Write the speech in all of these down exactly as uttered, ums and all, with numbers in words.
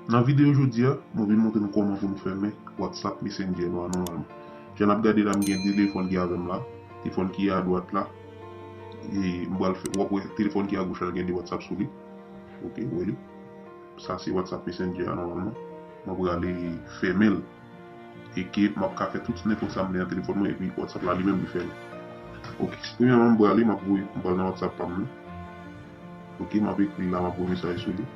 Nan videyo jodi a, mwen vin montre nou kòman pou nou fèmen WhatsApp Messenger nou a nòmalman. Jan n ap gade la, m gen de telefòn ki avè m la. Telefòn ki adwat la. E m pral fè, w ap wè telefòn ki agoch la gen de WhatsApp sou li. Ok, w wè li. Sa se WhatsApp Messenger a nòmalman. Mwen prale fèmen l. E ke m ap ka fè tout nenpòt sa m vle nan telefòn mwen, epi WhatsApp la li menm li fèmen. Ok, premyèman m prale, m ap voye, m pral nan WhatsApp pa m nan. Ok, m ap ekri l la, m ap voye mesaj sou li.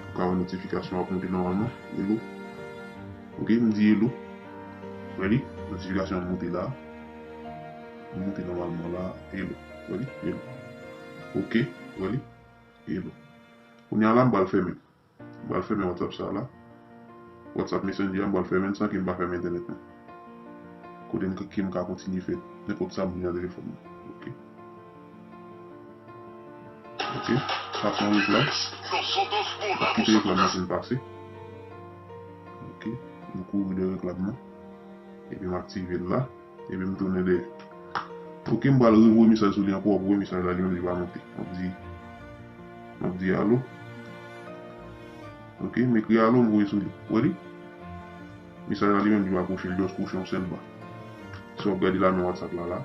Ou ka wè notifikasyon ap monte nòmalman. Hello. Ok, m di hello. Wè li, notifikasyon an monte la. Li monte nòmalman la. Hello. Wè li, hello. Ok, wè li, hello. Kounye a la, m pral fèmen. M pral fèmen WhatsApp sa la. WhatsApp Messenger, m pral fèmen l san ke m pa fèmen entènèt mwen. Kote m, ke m ka kontinye fè nenpòt sa m vle nan telefòn mwen. Ok. Ok. Sa se yon reklam. Kite reklam nan fin pase. Ok. M kouri de reklam nan. Epi m aktive l la. Epi m tounen dèyè. Ok, m pral revoye mesaj sou li ankò, w ap wè mesaj la li menm li pa monte. M ap di, m ap di alo. Ok, m ekri alo, m voye sou li. Wè li? Mesaj la li menm li pa kwoche, li just kwoche yon sèl ba. Si w ap gade la nan WhatsApp la la.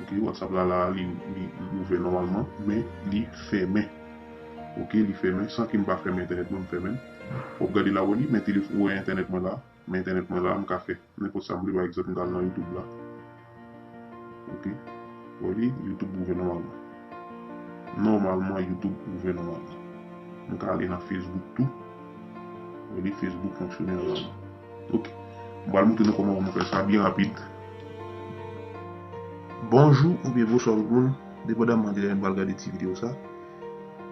Ok, WhatsApp la la, li, li, li ouvè nòmalman, men li fèmen. Ok, li fèmen, san ke m pa fèmen entènèt mwen, m fèmen l. W ap gade la, wè li, men telefòn, wè entènèt mwen la. Men entènèt mwen la, m ka fè nenpòt sa m vle. Pa egzanp, m ka al nan YouTube la. Ok. Wè li, YouTube ouvè nòmalman. Nòmalman, YouTube ouvè nòmalman. M ka ale nan Facebook tou. Wè li, Facebook fonksyone nòmalman. Ok. M pral montre nou kòman pou nou fè sa byen rapid. Bonjou oubyen bonswa tout moun, depandamman de lè n pral gade ti videyo sa.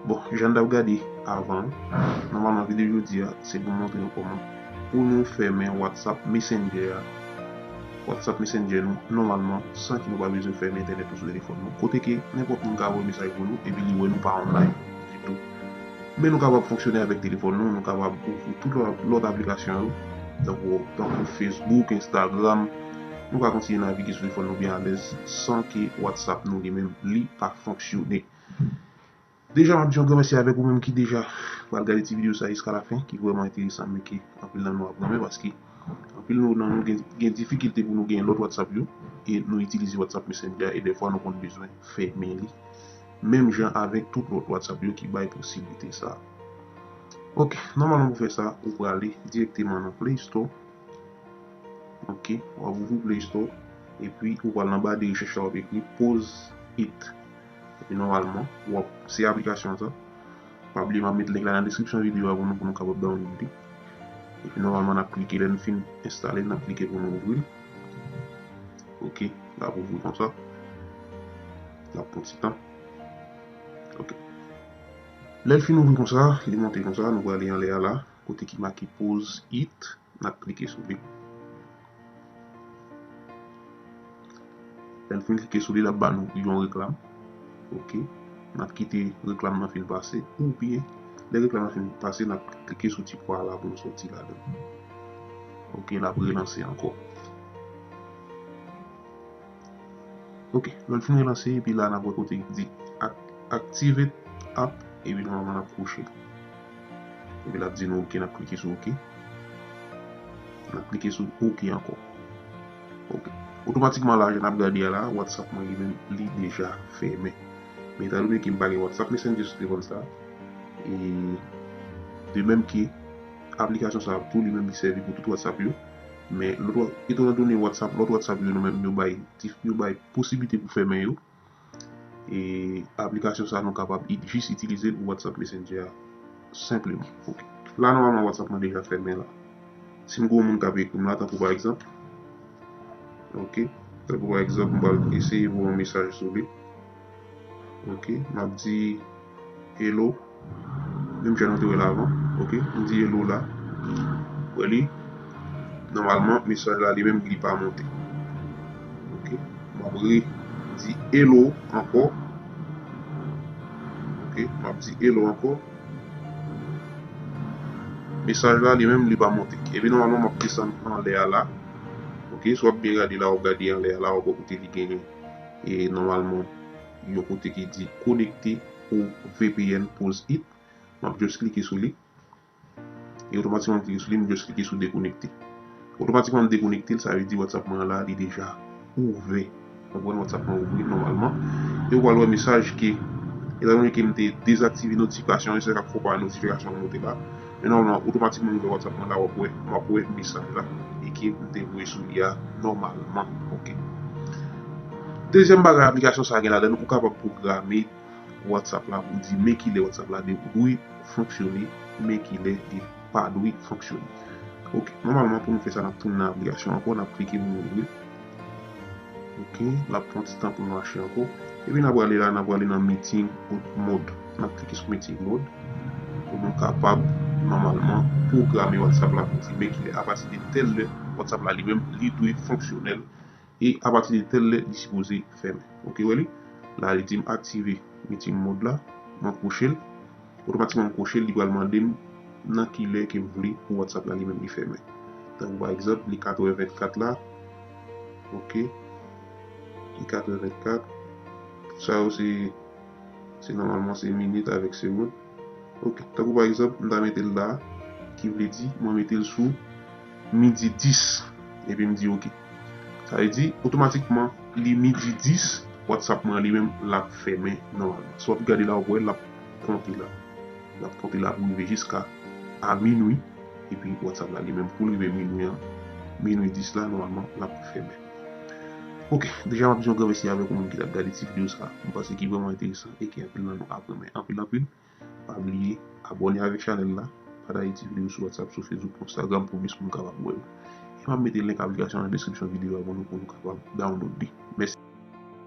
Bon, jan n t ap gade avan, nòmalman videyo jodi a, se pou m montre nou kòman pou nou fèmen WhatsApp Messenger a. WhatsApp Messenger nou, nòmalman, san ke nou pa bezwen fèmen entènèt nou sou telefòn nou. Kote ke nenpòt moun ka voye mesaj pou nou, epi li wè nou pa online ditou. Men nou kapab fonksyone avèk telefòn nou, nou kapab ouvri tout lòt, lòt aplikasyon yo, tankou, tankou Facebook, Instagram. Nou ka kontinye navige sou telefòn nou byen alèz, san ke WhatsApp nou li menm, li pa fonksyone. Deja, m ap di yon gran mèsi avèk ou menm ki deja pral gade ti videyo sa jiska lafen, ki vrèman enteresan, men ke anpil nan nou ap renmen, paske anpil nou, nan nou gen, gen difikilte pou nou gen lòt WhatsApp yo, e nou itilize WhatsApp Messenger, e dèfwa nou konn bezwen fèmen li. Menm jan avèk tout lòt WhatsApp yo ki bay posiblite sa. Ok, nòmalman pou fè sa, ou prale dirèkteman nan Play Store. Ok, w ap ouvri Play Store, epi ou pral nan ba de rechèch la, w ap ekri Pause It. Epi nòmalman, w ap, se aplikasyon sa. Pa bliye, m ap met link la nan deskripsyon videyo a pou nou, pou nou kapab download li. Epi nòmalman, n ap klike, lè n fin enstale l, n ap klike pou nou ouvri l. Ok, l ap ouvri konsa. L ap pran ti tan. Ok. Lè l fin ouvri konsa, li monte konsa, nou prale anlè a la, kote ki make Pause It. N ap klike sou li. Lè n fin klike sou li, l ap ba nou yon reklam. Ok. N ap kite reklam nan fin pase. Oubyen, lè reklam nan fin pase, n ap klike sou ti pwa la pou nou soti ladan l. Ok, l ap relanse ankò. Ok, lè l fin relanse, epi la n ap wè kote ki di ak-, Activate App, epi nòmalman n ap kouche. Epi l ap di nou ok, n ap klike sou ok. N ap klike sou ok ankò. Ok. Otomatikman la, jan n ap gade a la, WhatsApp mwen li menm, li deja fèmen. Men etan done ke m pa gen WhatsApp Messenger sou telefòn sa, e de menm ke aplikasyon sa tou li menm li sèvi pou tout WhatsApp yo. Men lòt, etan done WhatsApp, lòt WhatsApp yo nou menm yo bay, yo bay posiblite pou fèmen yo. E aplikasyon sa nou kapab it-, jis itilize l pou WhatsApp Messenger a senpleman. Ok. La nòmalman WhatsApp mwen deja fèmen la. Si m gen yon moun k ap ekri m la, tankou pa egzanp. Ok. Tankou pa egzanp, m pral eseye voye yon mesaj sou li. Ok. M ap di hello. Menm jan nou te wè l avan. Ok. M di hello la. Wè li. Nòmalman, mesaj la li menm li pa monte. Ok. M ap re di hello ankò. Ok. M ap di hello ankò. Mesaj la li menm li pa monte. Epi nòmalman, m ap desann anlè a la. Ok. Si w ap byen gade la, w ap gade anlè a la, w ap wè kote li genyen. E nòmalman, yon kote ki di konekte ou V P N Pause It. M ap just klike sou li. E otomatikman m klike sou li, m just klike sou dekonekte. Otomatikman m dekonekte l, sa vle di WhatsApp mwen an la, li deja ouvè. Ou konprann, WhatsApp mwen ouvri nòmalman. E ou pral wè mesaj ke, etandone ke m te dezaktive notifikasyon yo, se sa k ap fè w pa wè notifikasyon an monte la. Men nòmalman, otomatikman m ouvè WhatsApp mwen la, w ap wè, m ap wè mesaj la. E ke m te voye sou li a nòmalman. Ok. Dezyèm bagay aplikasyon sa a gen ladan l, ou kapab pwograme WhatsApp la pou di men kilè WhatsApp la dwe fonksyone, men kilè li pa dwe fonksyone. Ok, nòmalman pou nou fè sa, n ap tounen nan aplikasyon ankò, n ap klike pou nou ouvri. Ok, l ap pran ti tan pou l mache ankò. Epi n ap prale la, n ap prale nan meeting mode. N ap klike sou meeting mode pou nou kapab nòmalman pwograme WhatsApp la pou di men kilè apati de tèl lè WhatsApp la li menm li dwe fonksyonèl e apati de tèl lè li sipoze fèmen. Ok, wè li? La li di m aktive meeting mode la, mwen kwoche l. Otomatikman m kwoche l, li pral mande m nan ki lè ke m vle pou WhatsApp la li menm li fèmen. Tankou pa egzanp, li katrè vennkat la. Ok. Li katrè vennkat. Sa yo se, se nòmalman se minit avèk segonn. Ok, tankou pa egzanp, m ta mete l la, ki vle di mwen mete l sou midi dis, epi m di ok. Sa vle di, otomatikman, li midi dis, WhatsApp mwen li menm l ap fèmen nòmalman. Si w ap gade la, w ap wè l ap konte la. L ap konte la pou rive jiska a minwi, epi WhatsApp la li menm pou l rive minwi an, minwi dis la, nòmalman, l ap fèmen. Ok, deja m ap di yon gran mèsi avèk ou moun ki t ap gade ti videyo sa a. M panse ki vrèman enteresan e ke anpil nan nou aprann anpil anpil. Pa bliye abòne avèk chanèl la, pataje ti videyo sou WhatsApp, sou Facebook, Instagram pou plis moun kapab wè yo. E m ap mete link aplikasyon nan deskripsyon videyo a pou nou, pou nou kapab download li. Mèsi.